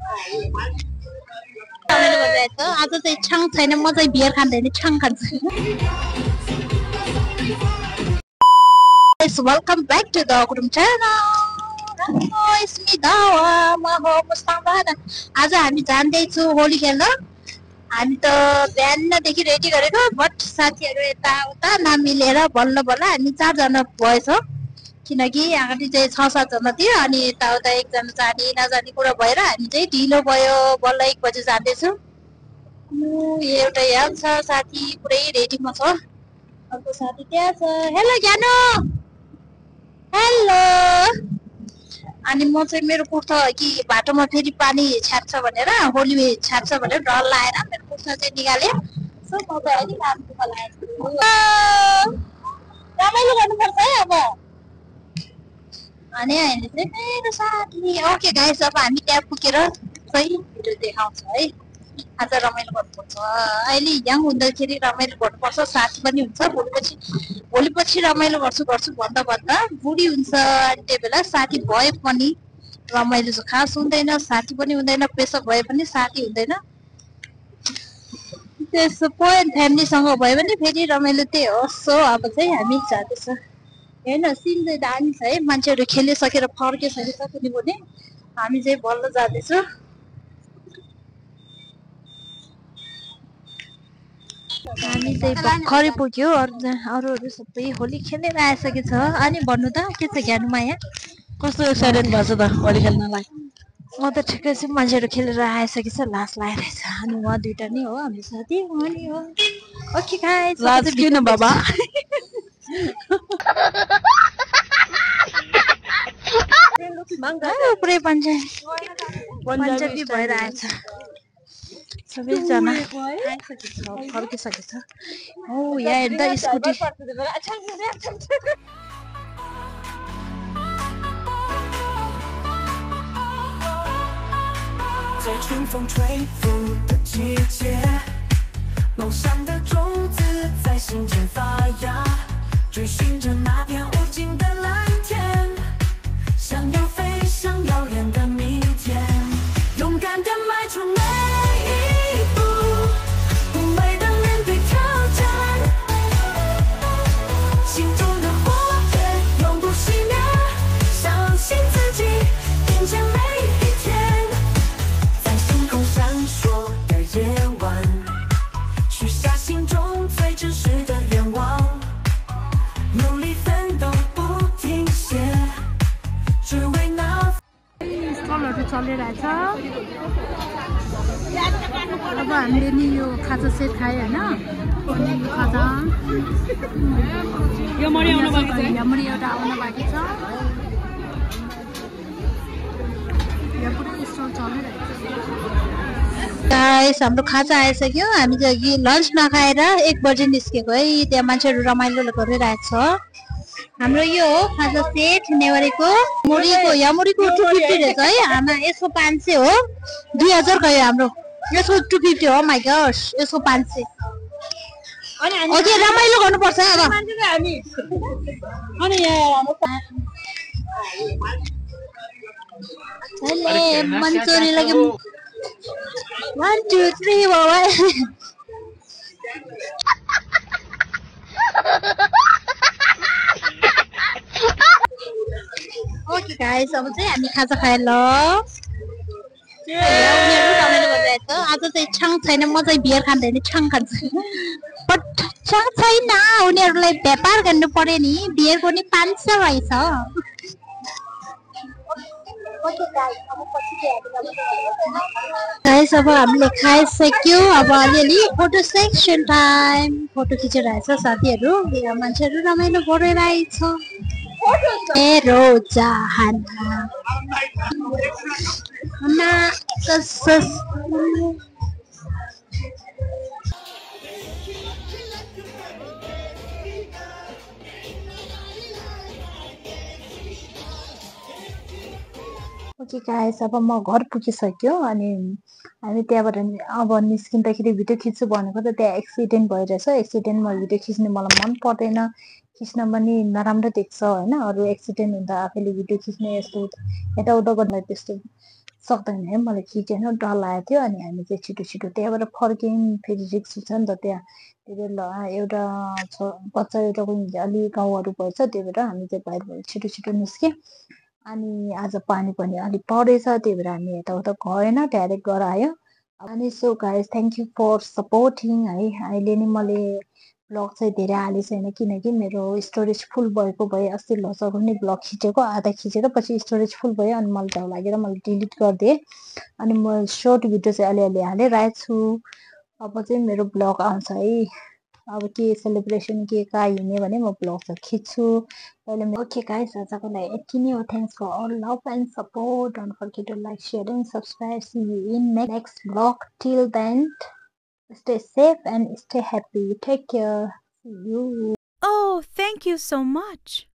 आज चाहिँ छाङ छैन, म चाहिँ बियर खाँदैन, छाङ खान्छु। Welcome back to the Kurum channel. It's me Dawa, म हो मुस्तान। आज हामी जाँदैछु होली खेल्न। हामी त बिहानदेखि रेडी गरेको, बट साथीहरु यता उता नमिलेर बल्ल बल्ल हामी 4 जना भएछ। किनकि अगाडि चाहिँ 6-7 जना थियो अनि यता उता एक जना जाने नजाने कुरा भएर हामी चाहिँ ढिलो भयो, बल्ल 1 बजे जाँदैछु। एउटा यहाँ छ साथी पुरै रेडीमा छ। अर्को साथी त्यहाँ छ। हेलो ज्ञानो। हेलो। अनि म चाहिँ मेरो कुर्ता कि बाटोमा फेरि पानी छ्याप्छ भनेर, होली छ्याप्छ भनेर डर लागेर मेरो कुर्ता चाहिँ निकाले। सो म त अलि राम्रो लागेको। रमाइलो गर्नुपर्छ है अब। अनि अहिले चाहिँ मेरो साथी। ओके गाइस, अब हामी त्यहाँ पुगेर सही भिडियो देखाउँछ है। आज रमाइलो गर्नुपर्छ। अहिले यङ हुँदाखेरि रमाइलो गर्नुपर्छ, साथी पनि हुन्छ। भोलिपछि रमाइलो गर्छु भन्दा भन्दा बुढी हुन्छ। अनि त्यही बेला साथी भए पनि रमाइलो चाहिँ खास हुँदैन, साथी पनि हुँदैन, पेसा भए पनि साथी हुँदैन। त्यसो पोइन्ट फ्यामिलीसँग भयो भने फेरि रमाइलो त्यही हो। सो अब चाहिँ हामी जाँदैछ। हेर्न सिन चाहिँ दामी छ है। मान्छेहरू खेलिसकेर फर्किसकेछ कुनै पनि। हामी चाहिँ बल्ल जाँदैछौँ। हामी चाहिँ भर्खरै पुग्यो। अरूहरू सबै होली खेलेर आइसकेछ। अनि भन्नु त के छ ज्ञानुमाया, कस्तो एक्साइटेड भएको छ त होली खेल्नलाई? म त ठिकै छु, मान्छेहरू खेलेर आइसकेछ, लास लागिरहेछ। अनि उहाँ दुइटा नि हो हाम्रो साथी, उहाँ नि हो। ओके गाइस, लाज किन बाबा? पुरै पन्जाबी भएर आएछ सबैजना। फर्किसकेछ। ओ यहाँ हेर्दा स्कुटी।在春风吹拂的季节，梦想的种子在心间发芽，追寻着那片无尽的蓝天，想要飞向遥远的明天，勇敢地迈出每一步，无畏地面对挑战，心中的火焰永不熄灭，相信自己，迎接每一天。闪烁的夜晚，许下心中最真实的愿望，努力奋斗不停歇，只为那。स्टलहरु चलिरहेछ। अब हामीले नि यो खाजा सेट खायो हैन। अनि यो खाजा यो मरि आउनु बाँकी छ। यहाँ मरि एउटा आउन बाँकी छ। यहाँ पुरै स्टल चलिरहेछ। गाइस, हाम्रो खाजा आइसक्यो। हामी चाहिँ अघि लन्च नखाएर 1 बजे निस्केको है। त्यहाँ मान्छेहरू रमाइलो गरिरहेछ। हाम्रो यो हो खाजा सेट नेवारीको। मुरीको यहाँ मुरीको 250 रहेछ है। आमा यसको 500 हो। 2000 गयो हाम्रो। यसको 250 हो। माइ गॉड, यसको 500। ओके, रमाइलो गर्नुपर्छ अब। अनि यहाँ चले मन्चुरी लगे। 1 2 3 बाबा। ओके गाइस, अब चाहिँ हामी खाजा खाएर ल। उनीहरू रमाइलो गरिरहेछ। आज चाहिँ छाङ छैन, म चाहिँ बियर खाँदैन, छाङ खान्छु। बट छाङ छैन, उनीहरूलाई व्यापार गर्नु पर्यो नि। बियरको नि 500 रहेछ। गाइस, अब हामीले खाइसक्यो। अब अलिअलि फोटो सेक्सन टाइम। फोटो खिचिरहेछ साथीहरू। यहाँ मान्छेहरू रमाइलो गरिरहेछ। मेरो चाहना ओके गाइस, अब म घर पुगिसक्यो। अनि हामी त्यहाँबाट अब निस्किँदाखेरि भिडियो खिच्छु भनेको त त्यहाँ एक्सिडेन्ट भइरहेछ। एक्सिडेन्टमा भिडियो खिच्ने मलाई मन पर्दैन, खिच्न पनि नराम्रो देख्छ हैन। अरू एक्सिडेन्ट हुँदा आफैले भिडियो खिच्ने यस्तो यताउता गर्दा त्यस्तो सक्दैन है मलाई खिचेन डर लागेको थियो अनि हामी चाहिँ छिटो छिटो त्यहाँबाट फर्क्यौँ फेरि रिक्स छ नि त त्यहाँ एउटा बच्चा एउटाको अलि गाउँहरू भएछ त्यही भएर हामी चाहिँ बाहिर छिटो छिटो निस्क्यौँ अनि आज पानी पनि अलिक परेछ त्यही भएर हामी यताउता गएन डाइरेक्ट घर आयो अनि so guys thank you for supporting है अहिले नि मैले ब्लग चाहिँ धेरै हाले छैन किनकि मेरो स्टोरेज फुल भएको भए अस्ति लसको नि ब्लग खिचेको आधा खिचेर पछि स्टोरेज फुल भयो अनि मलाई डर लागेर मैले डिलिट गरिदिएँ अनि म सर्ट भिडियो चाहिँ अलिअलि हालिरहेको छु अब चाहिँ मेरो ब्लग आउँछ है अब के सेलिब्रेसन के कहाँ हिँड्ने भने म ब्लग चाहिँ खिच्छु पहिले ओके गाइस आजको लागि यति नै हो thanks for all love and support don't forget to like share and subscribe see you in next blog till then stay safe and stay happy take care see you Oh, thank you so much.